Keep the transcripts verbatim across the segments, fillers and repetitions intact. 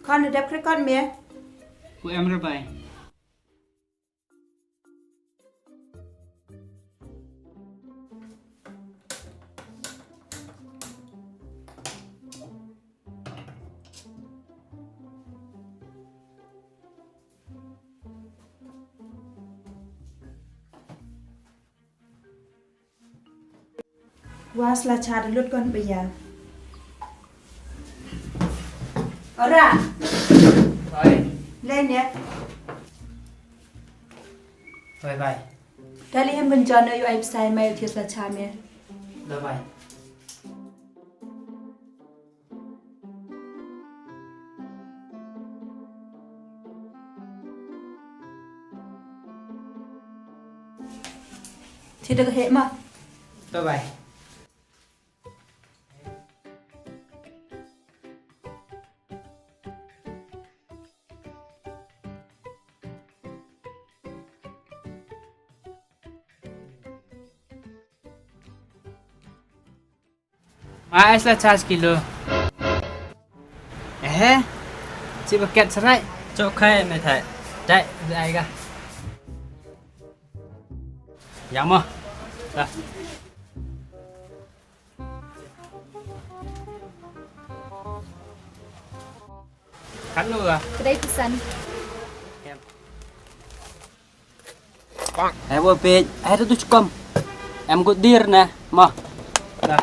Khon, da dep khreh kot me? U em re bai. Wa sla cha da lut kon baya. Ora. Bai. Le ne. Bai bai. Kali hem ban jon u ai psa mai u thied sla cha me. Da bai. Thied da ka heh ma. Bye bye. Ma, ai sla cha kilo. Eh, chi paket sarai. Chok khai me thai. Dai, dai ga. Yang mo. Da. Katnu ka? Kdai phi san. Em. Ai wa peit, ai tu chikom. Em gut dir ne, mo. Da.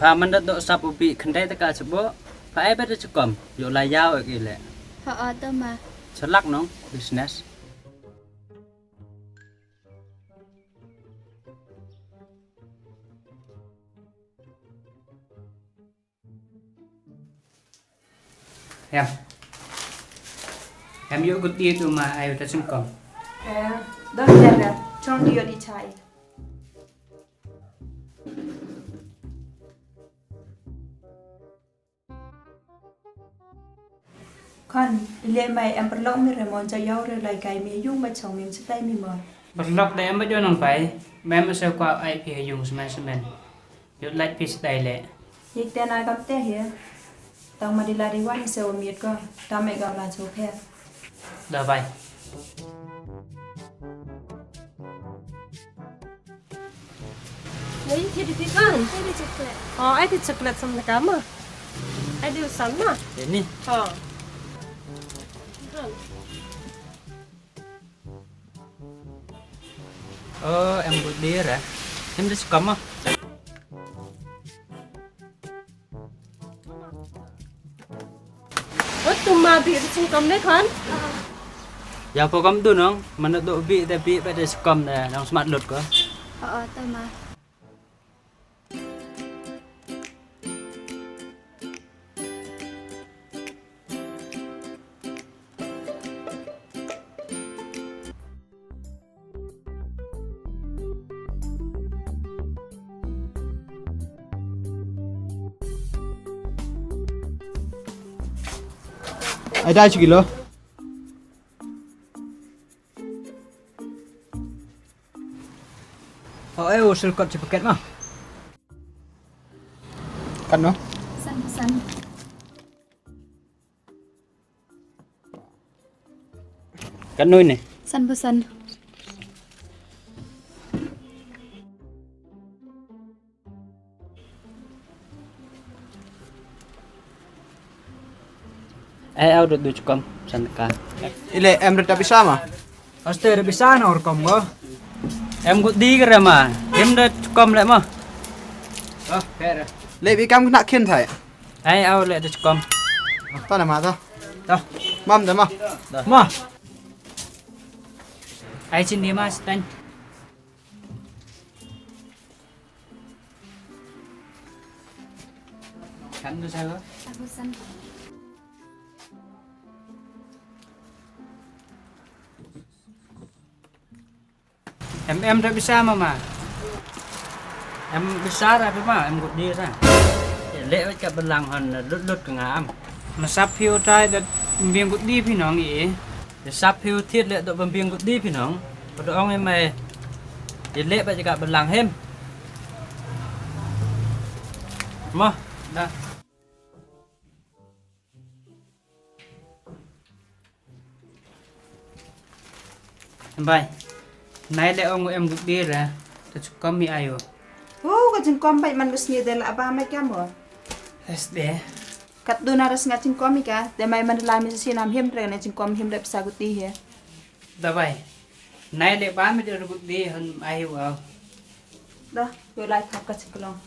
Pha man da doh sap u bih khyndai taka chabo, pha ai bad chikom, yoh la yaw ki le. Ha, o, to ma. Chalak nong, business. Em. Em yoh gut di tu ma, ai ta chikom. Eh, don jada, chong di yoh di chai. Khon, i le mai em paralok mi re mon cha yaw re lai kai mi yung ma chong mi chitai mi mo. Paralok da em ba jo nong pai, mem se kwa ai phi yung semen semen. Yoh lait phi stai le. Yik te na kam te hi. Tang ma di la di wan se wa miet ko. Tam e kam la chu phe. Da bai. Lei, thied di phi kan? Thied di chocolate. Oh, ai di chocolate sam na kama. Ai di u san na. Ini. Ha. Oh, em gut dir, eh. Em da chikom mo. Oh, tu ma bih da chikom ne khon? Ya, pho kam tu nong, mana tu bih da bih, bih da chikom da, nong smat lut ko. Oh, oh, tu ma. Ai dai chi kilo. Oh, eh, usul kot chi paket ma. Kan no? San, san. Kan no ini? San, san. Eh, au du chikom, san ka. Ile em reta pisa ma? Aste re pisa na or kom go. Em gut di kre ma. Em da chikom le ma. Oh, kre. Le bi kam na khin thai. Eh, au le da chikom. To na ma to. To. Mam da ma. Ma. Ai chin di ma stan. Kan tu sa ko? Aku san. Em, em da pisa ma ma. Em pisa da phi ma, em gut di sa. Le wet ka belang hon lut lut ka nga am. Ma sap phi u tai da biang kut di phi nong i. Da sap phi u thied le da biang kut di phi nong. Ka da ong i mai. Ye le ba jaka balang hem. Mo. Da. Bai. Nai le ong em duk dir, eh. Ta chukom mi ayo. Oh, ka jingkom bai man ka sngi de la ba mai kam o. Es de. Kat du na ras nga jingkom mi ka, de mai man la mi si nam him re ne jingkom him re psa guti he. Da bai. Nai le ba mi de guti hon ayo au. Da, yo lai thap ka jingklong.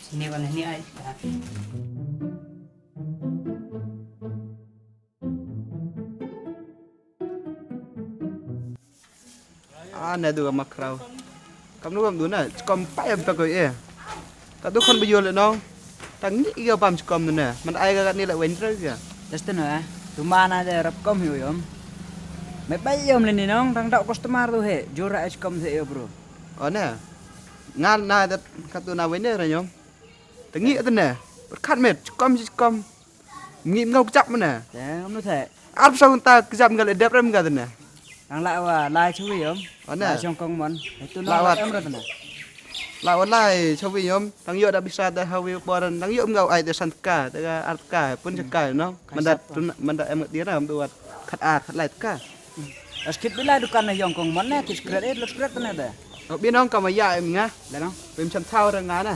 Sini wan ni ai. Ah, ne du ka makraw. Kam nu kam du na, kom pa em pa ko e. Ka du kon ba yo le nong. Tang ni i ka bam kom ne. Man ai ka ni le wen re ka. Just na, tu mana de rap kom hi yom. Me bai yom le ni nong, tang dau customer du he. Jura es kom se yo bro. O ne. Ngal na de ka tu na wen re yom. Tang ni de ne. Berkat met, kom si kom. Ngi ngau kjap mana. Te, ngam nu the. Ar sa ta kjap ngal dep rem ka tene. Nang la wa lai chawi yom. Ana. Lai chong kong mon. Itu la nang wa em ra tene. La wa lai chawi yom. Tang yo da bisa da hawi boran. Tang yo ngau ai de san ka, de ka ar ka, pun ka, no. Manda tun, manda em di ram tu wat khat ar, khat lai ka. As kit bilai dukan na yong kong mon ne, kit kret, eh, lot kret tene de. Binong ka ma ya em nga. Binong. Pim cham thau ra nga na.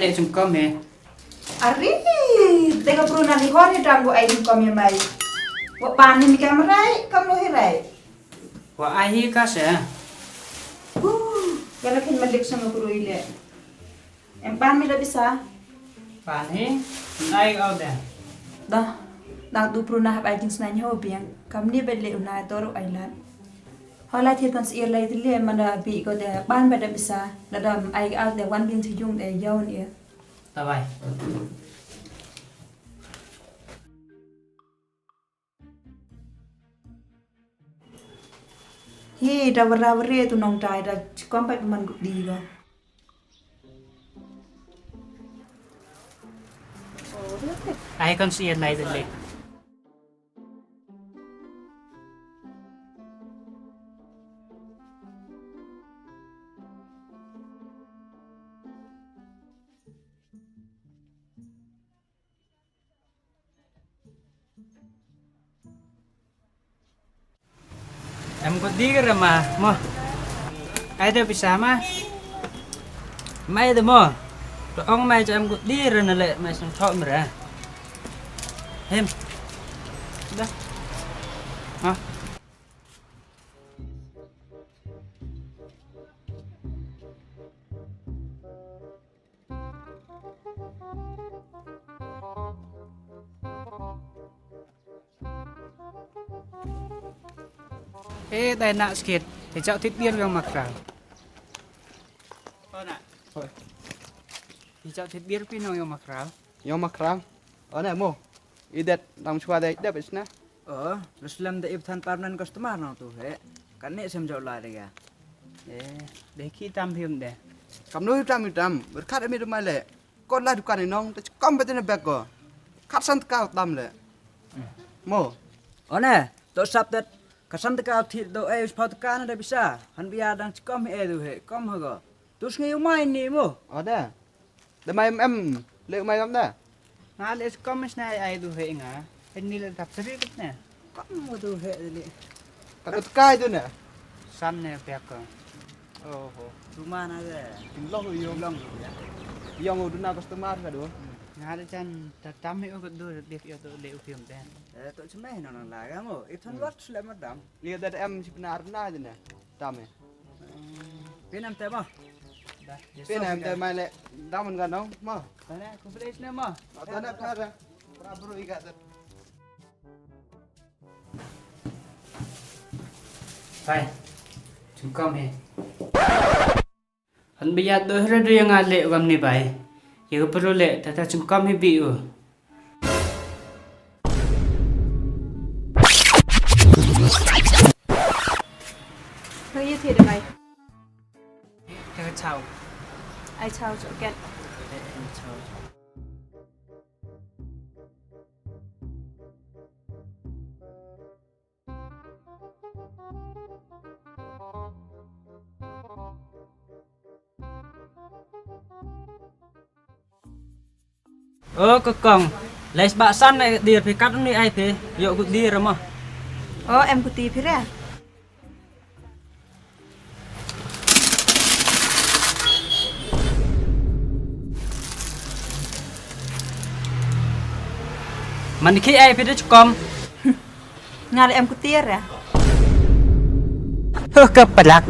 Leh chungkom he. Ari, te ka bru na ni hor he dang ko ai chungkom he mai. Wa pan ni kam rai, kam lo he rai. Wa ai hi ka se. Hu, ya la khin malik sang ka bru i le. Em pan mi da bisa. Pan hi, nai ka de. Da, da du bru na hap ai jing snain ho biang. Kam ni bet le u nai toru ai lat. Hola thir kan sir lai tili mana bi ko de ban ba da bisa. Da dam ai ka de wan bin thi jung de yaun e. Bye bye. Hi, da wara wara tu nong tai da chkom pat man gut di ko. Ai kan sir lai tili. Em ko di kare ma, mo. Ai de bisa ma. Mai de mo. To ong mai cha em ko di re na le mai sang thok mre. Hem. Da. Ha. Eh, dai na skit. Te chau thit bier yong makrau. Oh, na. Hoi. Te chau thit bier pin yong makrau. Yong makrau. Oh, na mo. I det dang chwa de dep isna. Oh, Muslim de ip than permanent customer nong tu he. Kan ne sem jauh la de ya. Eh, de ki tam phim de. Kam no tam tam. Berkat ami de mai le. Ko la dukan i nong, te chkom bet ne bek ko. Khat san ka tam le. Mo. Oh ne, to sap det. Khat san ka thil do e, us pau ka na de bisa. Han bia dang chkom e du he, kom ha ko. Tus ngi u mai ni mo. Oh de. De mai em, em. Le u mai kam de. Nga le chkom sna ai du he nga. Hen ni le tap sri kit ne. Kam mo du he le. Ka kut kai du ne. San ne pek ko. Oh ho. Tu mana de. Tin long u yong. Long u ya. Yong u du na customer ka du. Nga de chan ta tam he u ko du de yo to le u phim de. Eh, to chme no na la ga mo. It hon wat sle ma dam. Ye da em si pnar na de ne. Tam he. Pin em te mo. Pin em te mai le. Dam ngan no mo. Tane ku place ne mo. Tane pnar. Pra bru i ga. Bai, chungkom he. Han bia do hre do yang ale kam ni bai. Ya ka perlu le, tata chungkom he bi u. Hoi ye thi de bai. Ka chau. Ai chau chau ket. Chau. O ka kong, lais ba san na dir phi kat ni ai phi, yoh kut dir mo. O em kut ti phi re. Man ki ai phi de chkom. Nga le em kut ti re. Huh, ka palak.